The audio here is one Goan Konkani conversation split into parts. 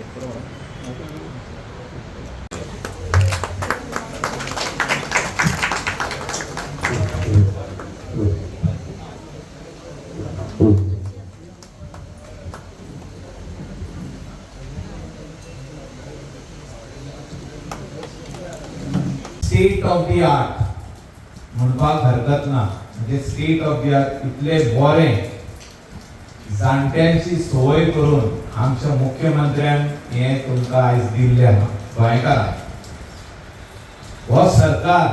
State of the art म्हणपाक हरकत ना. म्हणजे स्टेट ऑफ the art इतले बरें जाणट्यांची संवय करून आमच्या मुख्यमंत्र्यान हें तुमकां आयज दिल्लें आहा. गोंयकारांक हो सरकार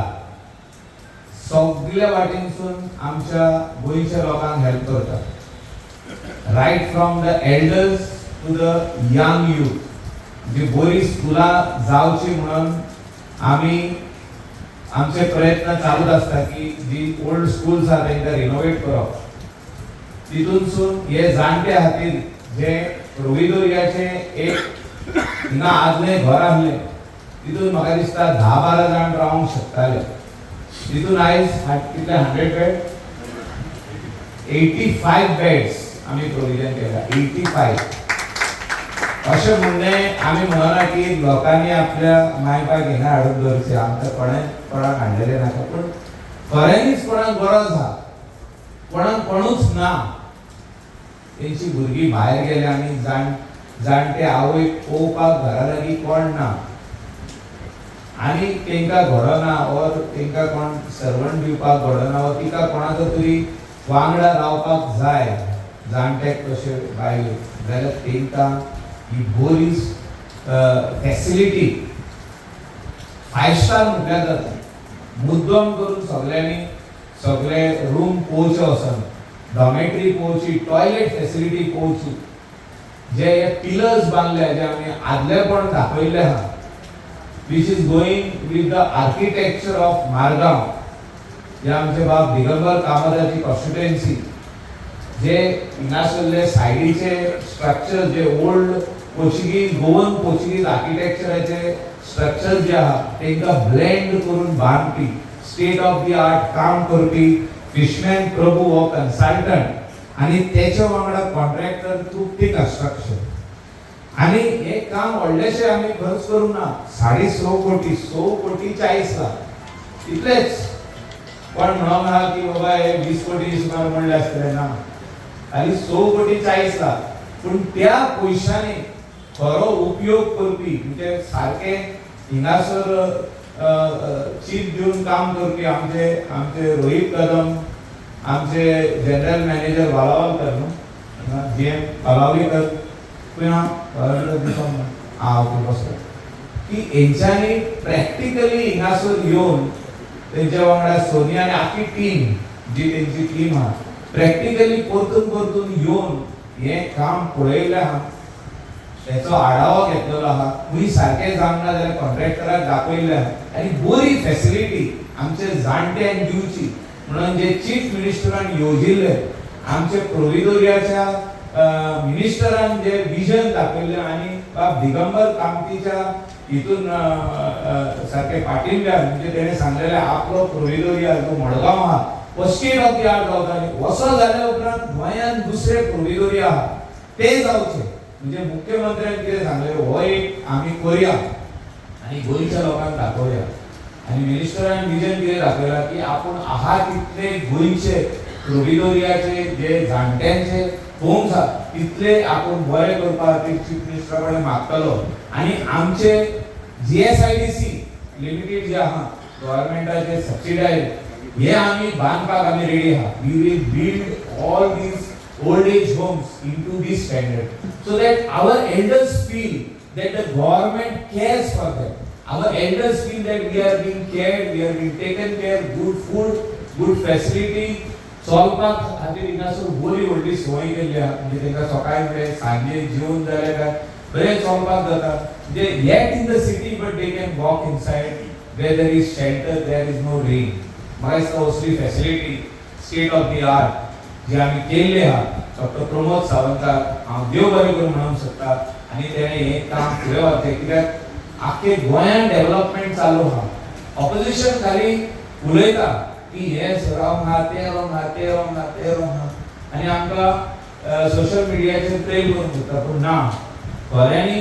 सगल्या वाटेनसून आमच्या गोंयच्या लोकांक हेल्प करता, right from the elders to the young youth. जी बरी स्कुलां जावची म्हणून आमी आमचे प्रयत्न चालूच आसता की जी ओल्ड स्कूल्स आहा तांकां रिनोवेट करप. तितूनसून हे जाणटे खातीर जे प्रोविदोरियाचे एक हिंगा आदलें घर आहलें, तितून म्हाका दिसता 10-12 जाण रावंक शकताले. तितून आयज कितले 100 बेड, 85 बेड्स आमी प्रोविजन केला, 85. अशें म्हणणें आमी म्हणना की लोकांनी आपल्या माय बापायक हिंगा हाडून दवरचे, आमकां कोणें कोणाक हाडलेलें नाका. पूण खऱ्यांनीच कोणाक गरज आहा, कोणाक कोणूच ना, तेंची भुरगीं भायर गेल्या आनी जाणटे आवयक पळोवपाक घरा लागीं कोण ना आनी तेंकां घडना ऑर तेंकां कोण सर्वंट दिवपाक घडना वा तिका कोणाचो तरी वांगडा रावपाक जाय जाणट्याक कशें बायलेक, जाल्यार तेंकां ही बरी फॅसिलिटी 5 स्टार म्हटल्यार जाता. मुद्दम करून सगल्यांनी सगळे रूम पळोवचे वचून, डॉमेट्री पळोवची, टॉयलेट फॅसिलिटी पळोवची. जे हे पिलर्स बांदले जे आमी आदलेपण दाखयल्ले आहा, which is going with the architecture of Margao, जे आमचे बाब दिगंबर कामताची कॉन्स्टिट्युएन्सी, जे हिंगासरले सायडीचे स्ट्रक्चर जे ओल्ड पोर्चुगीज गोवन पोर्चुगीज आर्किटेक्चराचे स्ट्रक्चर जे आहा तांकां ब्लेंड करून बांदपी स्टेट ऑफ the art काम करपी फिशमॅन प्रभू हो कन्सल्टंट आनी तेच्या वांगडा कॉन्ट्रॅक्टर तृप्ती कन्स्ट्रक्शन. आनी हे काम व्हडलेशें आमी खर्च करूंक ना, 6.5 कोटी, 6 कोटी 40 लाख इतलेच. पण म्हणोंक ना की बाबा हे 20 कोटी सुमार म्हणले आसतले, ना, आनी 6 कोटी 40 लाख. पूण त्या पयशांनी खरो उपयोग करपी म्हणजे सारकें हिंगासर चीप दिवन काम करपी आमचे आमचे रोहीत कदम, आमचे जनरल मॅनेजर वालावलकर न्हू, जीएम वालावलीकर, खंय आहा वालावलीकर दिसोंक ना. आं ओके, बसलो की हेंच्यांनी प्रॅक्टिकली हिंगासर येवन तेंच्या वांगडा सोनिया आनी आख्खी टीम जी तेंची टीम आहा प्रॅक्टिकली परतून परतून येवन हें काम पळयलें आहा, तेचो आढावो घेतलेलो आहा. खंय सारकें जावंक ना जाल्यार कॉन्ट्रॅक्टराक दाखयल्लें आहा आनी बरी फॅसिलिटी आमचे जाणट्यांक दिवची म्हणून जे चीफ मिनिस्टरान येवजिल्लें, आमचे प्रोविदोरियाच्या मिनिस्टरान जे विजन दाखयल्लें आनी बाब दिगंबर कामतीच्या हितून सारकें पाटिल्ल्यान म्हणजे तेणें सांगलेलें आपलो प्रोविदोरिया जो मडगांव आहा हो स्टेट ऑफ the art जावता आनी असो जाल्या उपरांत गोंयांत दुसरे प्रोविदोरिया आहा ते जावचे. म्हणजे मुख्यमंत्र्यान कितें सांगलें, हो एक आमी करुया आनी गोंयच्या लोकांक दाखोवया. आनी मिनिस्टरान विजन कितें दाखयलां की आपूण आहा तितले गोंयचे प्रोविदोरियाचे जे जाणट्यांचे होम्स आहा तितले आपूण बरे करपा खातीर चीफ मिनिस्टरा कडेन मागतलो. आनी आमचे जीएसआयडीसी लिमिटेड जे आहा गव्हर्मेंटाचे सबसिडायज हे आमी बांदपाक आमी रेडी आहा. We will build all these old age homes into this standard so that our elders feel that the government cares for them. Our elders feel that we are being cared, we are being taken care, good food, good facility. चलपाक खातीर हिंगासर बरी व्हडली सोय केल्ली आहा. म्हणजे तांकां सकाळी फुडें सांजे जेवन जाल्यार काय बरें चलपाक जाता. म्हणजे yet in the city but they can walk inside where there is shelter, there is no rain. म्हाका दिसता असली facility state of the art जे आमी केल्ले आहा डॉक्टर प्रमोद सावंताक हांव देव बरें करूं म्हणूंक शकता. आनी तेणें हें काम फुडें व्हरचें कित्याक आख्खे गोंयान डेव्हलपमेंट चालू आहा. ऑपोजिशन खाली उलयता की हें रॉंग आहा, तें रॉंग आहा, तें रॉंग आहा, तें रॉंग आहा आनी आमकां सोशल मिडियाचेर ट्रेल करूंक सोदता. पूण ना, खऱ्यांनी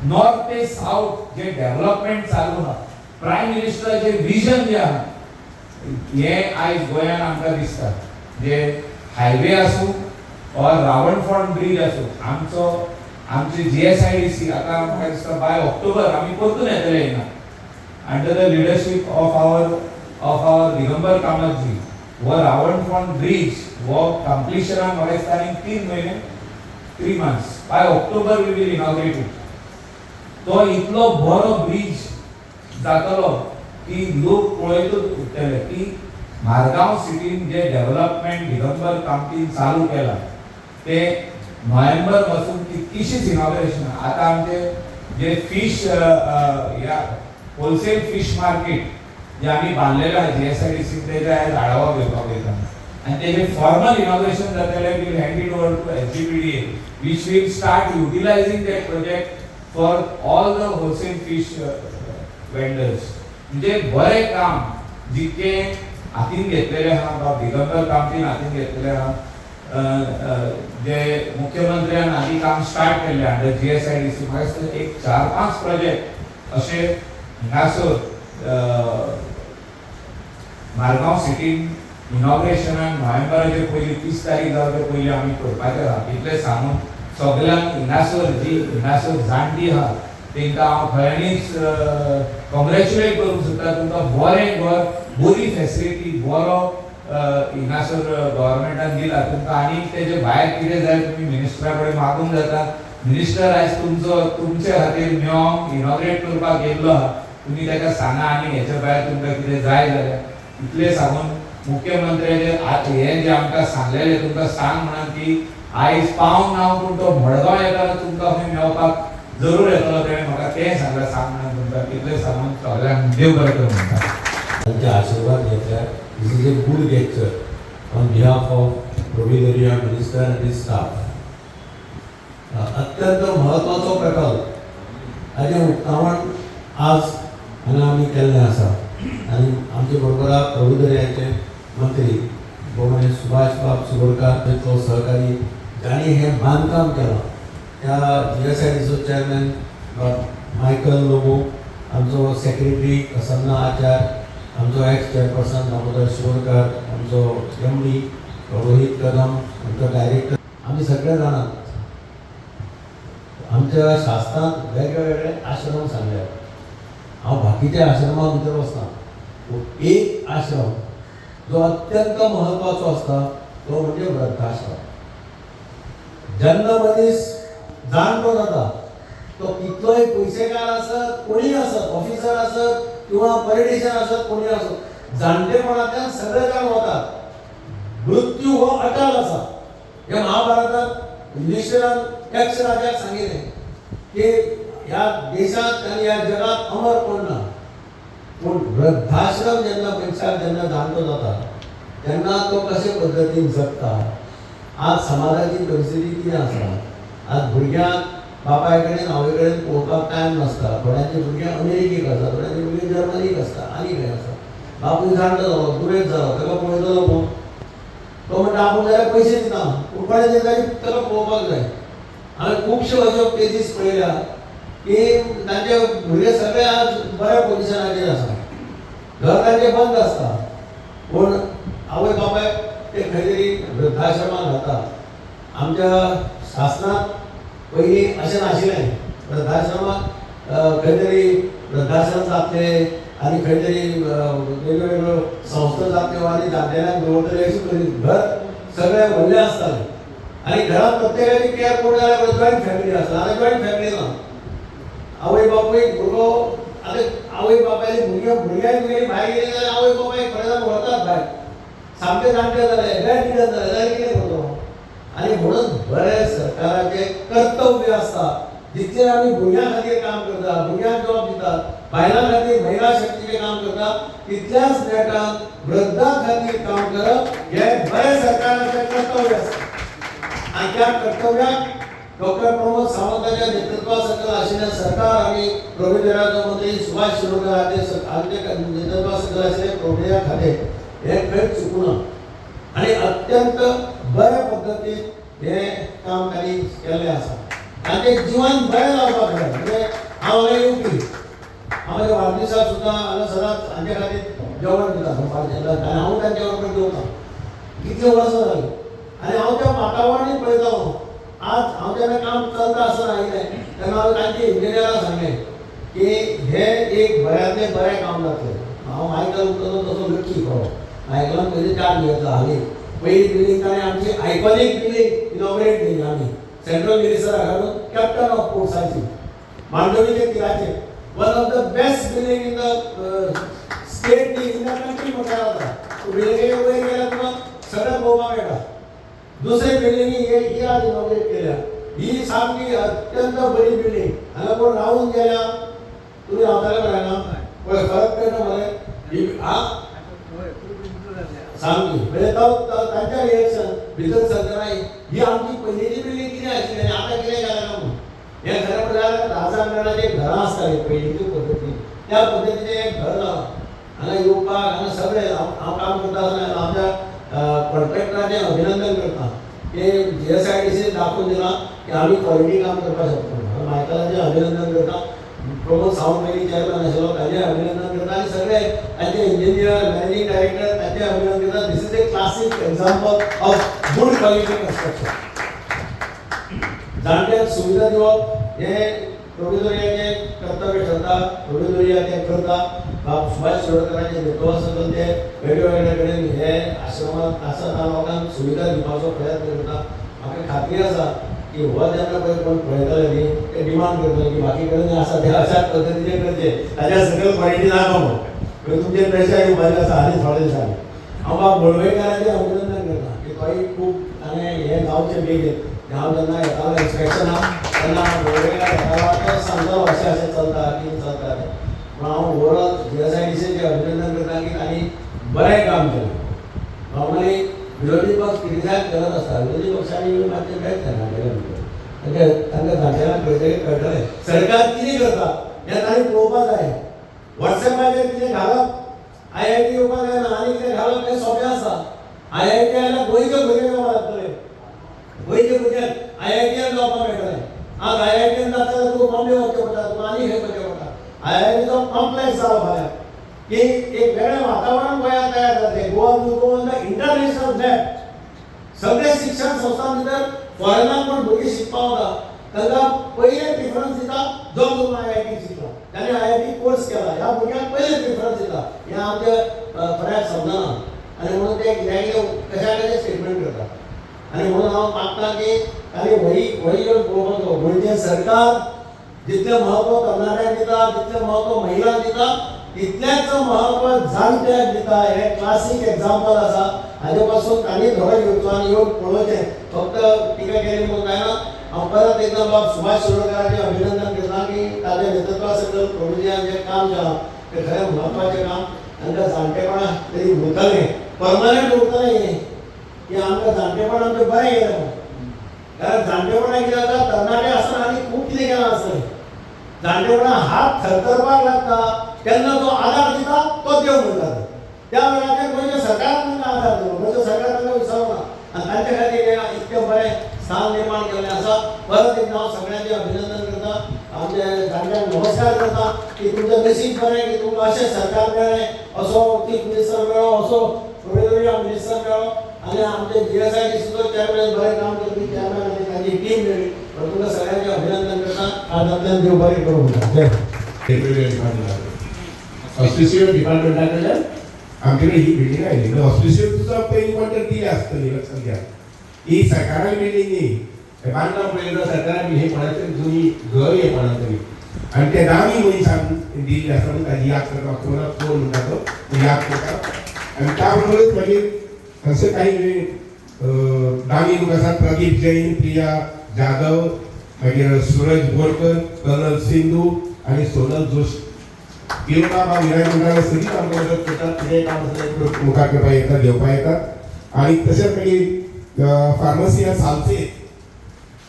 नॉर्थ ते साऊथ जे डेव्हलपमेंट चालू आहा, प्रायम मिनिस्टराचे विजन जे आहा, हे आयज गोंयान आमकां दिसता. जे हायवे आसूं ऑर रावणफोंड ब्रीज आसूं, आमचो आमची जीएसआयडीसी आतां म्हाका दिसता बाय ऑक्टोबर आमी परतून येतले हिंगा under the leadership of our Digambar Kamat ji. हो रावणफोंड ब्रीज हो कंप्लिशनाक म्हाका दिसता आनी 3 म्हयने, 3 months, by October we will inaugurate it. तो इतलो बरो ब्रीज जातलो की लोक पळयतूच उरतले की मारगांव सिटीन जे डेव्हलपमेंट दिगंबर कामतीन चालू केला, ते नोव्हेंबर पासून कितकीशीच इनॉग्रेशन. आतां आमचे जे फिश ह्या होलसेल फिश मार्केट जे आमी बांदलेले आहा जीएसआयडीसी, तेजे आयज आढावा घेवपाक वयता आनी तेजे फॉर्मल इनॉग्रेशन जातलें. Will hand it over to SGPDA, which will start utilizing that project for all the wholesale fish vendors. म्हणजे बरें काम जितकें हातीन घेतलेलें आहा, बाब दिगंबर कामतीन हातीन घेतलेलें आहा, अ, अ, जे मुख्यमंत्र्यान आदी काम स्टार्ट केल्लें अंडर जीएसआयडीसी, म्हाका दिसता एक चार पांच प्रोजेक्ट अशे हांगासर मारगांव सिटीन इनॉग्रेशनाक नोव्हेंबराचे पयलीं, 30 तारीख जावचे पयलीं आमी करपाचें आहा. इतलें सांगून सगल्यांक हिंगासर जी हिंगासर जाणटी आहा तेंकां हांव खऱ्यांनीच कॉंग्रेच्युलेट करूंक सोदता. तुमकां बरें घर, बरी फेसिलिटी, बरो हिंगासर गव्हर्मेंटान दिला तुमकां. आनी तेजे भायर कितें जाय, तुमी मिनिस्टरा कडेन मागूंक जाता. मिनिस्टर आयज तुमचो तुमचे खातीर मेळोंक इनॉग्रेट करपाक येयल्लो आहा. तुमी ताका सांगा आनी हेच्या भायर तुमकां कितें जाय जाल्यार. इतलें सांगून मुख्यमंत्र्याचे हें जें आमकां सांगलेलें तुमकां सांग म्हणून की आयज पावंक ना, पूण तो मडगांव येताना तुमकां खंय मेळपाक जरूर येतलो. तेणें म्हाका तें सांगलें सांग म्हणून तुमकां. इतलें सांगून सगल्यांक देव बरें करूं म्हणटा. तांचे आशीर्वाद घेतल्यार this is a good gesture on behalf of Prabhu Doria minister and his staff. अत्यंत म्हत्वाचो प्रकल्प, हाजें उक्तावण आज हांगा आमी केल्लें आसा आनी आमचे बरोबर प्रभू दर्याचे मंत्री भोवमान्य सुभाष बाब शिरोडकार, तांचो सहकारी जांणी हें बांदकाम केलां त्या जीएसआयडीचो चेअरमॅन मायकल लोबो, आमचो सेक्रेटरी प्रसन्ना आचार, आमचो एक्स चेअरपर्सन दामोदर शिरोडकर, आमचो एमडी रोहित कदम, आमचो डायरेक्टर. आमी सगळे जाणात, आमच्या शास्त्रांत वेगळे वेगळे आश्रम सांगल्यात. हांव बाकीच्या आश्रमा भितर वचना, पूण एक आश्रम जो अत्यंत महत्वाचो आसता तो म्हणजे वृद्धाश्रम. जेन्ना मनीस जाणटो जाता, तो कितलोय पयशेकार आसत, कोणीय आसत, ऑफिसर आसत किंवा पॉलिटिशियन आसत, कोणीय आसत, जाणटेपणांतल्यान सगळे जाण वतात. मृत्यू हो अटल आसा. हे महाभारतात युधिष्ठिरान यक्ष राजाक सांगिल्लें की ह्या देशांत आनी ह्या जगात अमर कोण ना. पूण वृद्धाश्रम जेन्ना मनशाक जेन्ना जाणटो जाता तेन्ना तो कशे पद्दतीन जगता. आज समाजाची परिस्थिती कितें आसा? आज भुरग्यांक बापाय कडेन आवय कडेन पळोवपाक टायम नासता. थोड्यांची भुरगीं अमेरिकेक आसा, थोड्यांची भुरगीं जर्मनीक आसता आनी खंय आसा. बापूय जाणटो जालो, दुयेंत जालो, ताका पळयतलो कोण? तो म्हणटा, आपूण जाल्यार पयशे दिता, पूण कोणें तरी ताका पळोवपाक जाय. हांवें खुबश्यो अश्यो केसीस पळयल्या की तांचे भुरगे सगळे आज बऱ्या पोजिशनाचेर आसा, घर तांचें बंद आसता, पूण आवय बापायक ते खंय तरी वृद्धाश्रमात घालता. आमच्या शासनात पयलीं अशें नाशिल्लें. वृद्धाश्रमात खंय तरी वृद्धाश्रम जातले आनी खंय तरी वेगळ्यो वेगळ्यो संस्था जातल्यो आनी जाणटेल्यांक दवरतले अशी करी. घर सगळें व्हडलें आसतालें आनी घरांत प्रत्येकाची केअर कोण जाल्यार जॉयंट फॅमिली आसता. आतां जॉयंट फॅमिली ना. आवय बापूय, भुरगो. आतां आवय बापायली भुरग्यां भुरग्यांक तुगेली भायर गेली जाल्यार आवय बापायक थोडे जाण व्हरतात भायर. सामके जाणटे जाले, बेड रिडन जाले जाल्यार कितें करतलो? आनी म्हणून बरें सरकाराचें कर्तव्य आसता, जितलें आमी भुरग्यां खातीर काम करता, भुरग्यांक जॉब दितात, बायलां खातीर महिला शक्तीचें काम करता, तितल्याच नेटान वृद्धां खातीर काम करप हें बरें सरकाराचें कर्तव्य आसता. आनी त्या कर्तव्याक डॉक्टर प्रमोद सावंताच्या नेतृत्वा सकयल आशिल्लें सरकार आनी प्रभुदर्याचो मंत्री सुभाष शिरोडकर हांचे नेतृत्वा सकयल आशिल्लें प्रभुदर्या खातें हें खंयच चुकूना आनी अत्यंत बऱ्या पद्दतीन हें काम तांणी केल्लें आसा. तांचें जिवन बरें जावपाक जाय. म्हणजे हांव हांगा येवपी, हांव म्हज्या वाडदिसाक सुद्दां हांगा सदांच हांचे खातीर जेवण दिता दनपारचें, आनी हांव तांचे बरोबर जेवता. कितलीं वर्सां जालीं आनी हांव त्या वातावरणूय पळयतालो. आज हांव जेन्ना काम चलता आसतना आयलें तेन्ना हांवें तांचे इंजिनियराक सांगलें की हें एक बऱ्यांतलें बरें काम जातलें. हांव मायकल उरतलो तसो लकी खरो. मायकलान पयलीं चार्ज घेतला हालीं पयली बिल्डींग ताणें आमची आयकॉनीक बिल्डींग इनॉग्रेट केली आमी सेंट्रल मिनिस्टराक हाडून, कॅप्टन ऑफ पोर्ट्साची, मांडवीच्या तिराचेर, one of the best building in the state, in the country म्हटल्यार जाता. बिल्डिंगे वयर गेल्यार तुका सगळें पळोवपाक मेळटा. दुसरी बिल्डिंग ही आज इनॉग्रेट केल्या, ही सामकी अत्यंत बरी बिल्डींग. हांगा कोण रावून गेल्या? तुमी रावताले मरे हांगा? पळय फरक कळटा मरे ही. आ सामकी म्हणजे तो तांच्या रिएक्शन भितर सरतना ही आमची पयलींची बिल्डींग कितें आशिल्ली आनी आतां कितें जालें ना म्हणून. हें खरें म्हणल्यार राजांगणाचें घरां आसतालीं पयलींचे पद्दतीन, त्या पद्दतीचें एक घर जालां. हांगा येवपाक हांगा सगळें हांव काम करता आसतना आमच्या कॉन्ट्रॅक्टराचें अभिनंदन करता की GSIDC दाखोवन दिलां की आमी क्वॉलिटी काम करपाक शकता. मायकलाचें अभिनंदन करता, प्रमोद सावंत पयलीं चेअरमॅन आशिल्लो ताजें अभिनंदन करता आनी सगळे तांचे इंजिनियर, मॅनेजींग डायरेक्टर तांचें अभिनंदन करता. This is a classic example of good quality construction. जाणट्यांक सुविधा दिवप हें प्रभुदोरियाचें कर्तव्य ठरता, प्रभुदोरिया तें करता. बाब सुभाष शिरोडकरांचे नेतृत्व सकयल ते वेगळे वेगळे कडेन हे आश्रमांत आसा त्या लोकांक सुविधा दिवपाचो प्रयत्न करता. म्हाका खात्री आसा की हो जेन्ना पळय कोण पळयतले न्ही, ते डिमांड करतले की बाकी कडेन आसा ते अशाच पद्दतीचे करचे, ताच्या सकयल क्वॉलिटी नाका म्हणून. म्हणजे तुमचेर प्रेशर येवपाचें आसा आनी थोडे दिसांनी. हांव बाब वळवयकाराचें अभिनंदन करता की तोय खूब ताणें हें जावचें बेगीन. हांव जेन्ना येतालो इन्स्पेक्शनाक तेन्ना वळवयकार येतालो तो सांगतालो अशें अशें चलता, कितें चलता तें. पूण हांव ओवरऑल GSIDC अभिनंदन करता की तांणी बरें काम केलें. नॉर्मली विरोधी पक्ष क्रिटिसायज करत आसता, विरोधी पक्षांनी येवन मातशें बेत जाणा गेल्या भितर तांकां जाणटेल्यांक खंय कळटलें सरकार कितें करता हें तांणी पळोवपाक जाय. वॉट्सएपाचेर कितें घालप, IIT येवपाक जायना आनी कितें घालप हें सोंपें आसा. IIT आयल्यार गोंयचे भुरगे जावपाक लागतले, गोंयचे भुरग्यांक IITN जावपाक मेळटलें. आज IITN जाता जाल्यार तुका बॉम्बे वचचें पडटा, तुका आनी खंय वचचें पडटा. IITचो कॉम्प्लेक्स जालो फाल्यां की एक वेगळें वातावरण गोंयांत तयार जातलें. Goa will go on the international map. सगळे शिक्षण संस्थां भितर फॉरेनाक पण भुरगीं शिकपाक वता तांकां पयलें प्रिफरन्स दिता जो कोण IIT शिकला, ताणें IIT course केला, ह्या भुरग्यांक पयलें प्रिफरन्स दिता. हें आमच्या थोड्यांक समजना आनी म्हणून ते कित्याक कितें कशा कशें स्टेटमेंट करता. आनी म्हणून हांव मागता की तांणी वही वही येवन पळोवपाचो. गोंयचें सरकार जितलें म्हत्व तरणाट्यांक दिता, तितलें म्हत्व महिलांक दिता, तितलेंच म्हत्व जाणट्यांक दिता. हें क्लासीक एग्जाम्पल आसा. हाजे पासून तांणी धडो घेवचो आनी येवन पळोवचें. फक्त टिका केली म्हणून जायना. हांव परत एकदां बाब सुभाष शिरोडकाराचें अभिनंदन करता की ताज्या नेतृत्वा सकयल प्रभुजीयान जें काम केलां तें खरें म्हत्वाचें काम. तांकां जाणटेपणा तरी उरतलें, परमनंट उरतलें हें की आमकां जाणटेपण आमचें बरें गेलें म्हणून. कारण जाणटेपणा कितें जाता, तरणाटे आसतना आनी खूब कितें केलां आसतलें. जाणटेपणा हात थरथरपाक लागता तेन्ना जो आदार दिता तो देव म्हणटा. त्या वेळाचेर गोंयच्या सरकारान तांकां आदार दिलो, गोंयचें सरकार तांकां विसरना आनी तांचे खातीर हें इतकें बरें स्थान निर्माण केल्लें आसा. परत एकदां हांव सगळ्यांचें अभिनंदन करता, आमच्या जाणट्यांक नमस्कार करता की तुमचें नशीब बरें की तुमकां अशें सरकार मेळ्ळें, असो चीफ मिनिस्टर मेळ्ळो, असो प्रोविजोरिया मिनिस्टर मेळ्ळो आनी आमचे GSIDCचो चेअरमॅन बरें काम करपी चेअरमॅन आनी तांची टीम मेळ्ळी. म्हणून तुमकां सगळ्यांचें अभिनंदन करता. हातांतल्यान देव बरें करूं म्हणटा. जय. हॉस्पिसियो डिपार्टमेंटा कडल्यान आमचे कडेन ही बिल्डींग आयली. हॉस्पिसियो सुद्दां पयलीं कोण तरी दिली आसतली, लक्षात घ्या. ही सरकारान बिल्डींग न्ही, हे बांदकाम पळयता सरकारान, हे कोणातरी जुनी घर हे कोणा तरी आनी ते दामी मनशान दिल्ली आसा म्हणून ताजी याद करता. कोणाक कोण म्हणटा तो याद करता. आनी त्या बरोबरच मागीर हांगसर काही दामी लोक आसात, प्रदीप जैन, प्रिया जाधव, मागीर सूरज बोरकर, कर्नल सिंधू आनी सोनल जोशी. ही लोकां हांव विनायक मंडळान सदींच आमकां मदत करतात. कितेंय काम आसलें मुखार करपाक येतात, घेवपाक येतात. आनी तशेंच मागीर फार्मसी आहा सालसेत,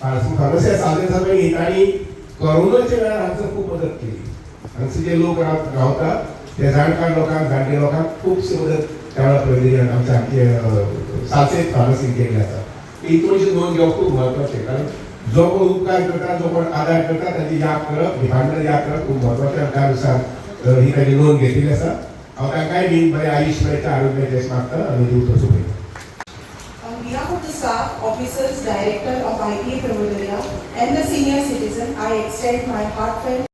फार्मसी आहा सालसेत आसा पळय, तांणी कोरोनाच्या वेळार हांगसर खूब मदत केली. हांगसर जे लोक रावतात ते जाणकार लोकांक, जाणटे लोकांक खुबशी मदत त्या वेळार पळयली आमच्या आमचे सालसेत फार्मसी केल्ली आसा. ही थोडीशी नोंद घेवप खूब म्हत्वाचें, कारण जो कोण उपकार करता, जो कोण आदार करता ताची याद करप, डिपार्टमेंट याद करप खूब म्हत्वाचें. त्या नुसार ही ताजी नोंद घेतिल्ली आसा. हांव तांकांय बी बरें आयुश्य मेळटा, आरोग्याचें अशें मागता आनी उतर सोंपयता. On behalf of the staff, officers, director of IPA Prabhudoya and the senior citizen, I extend my heartfelt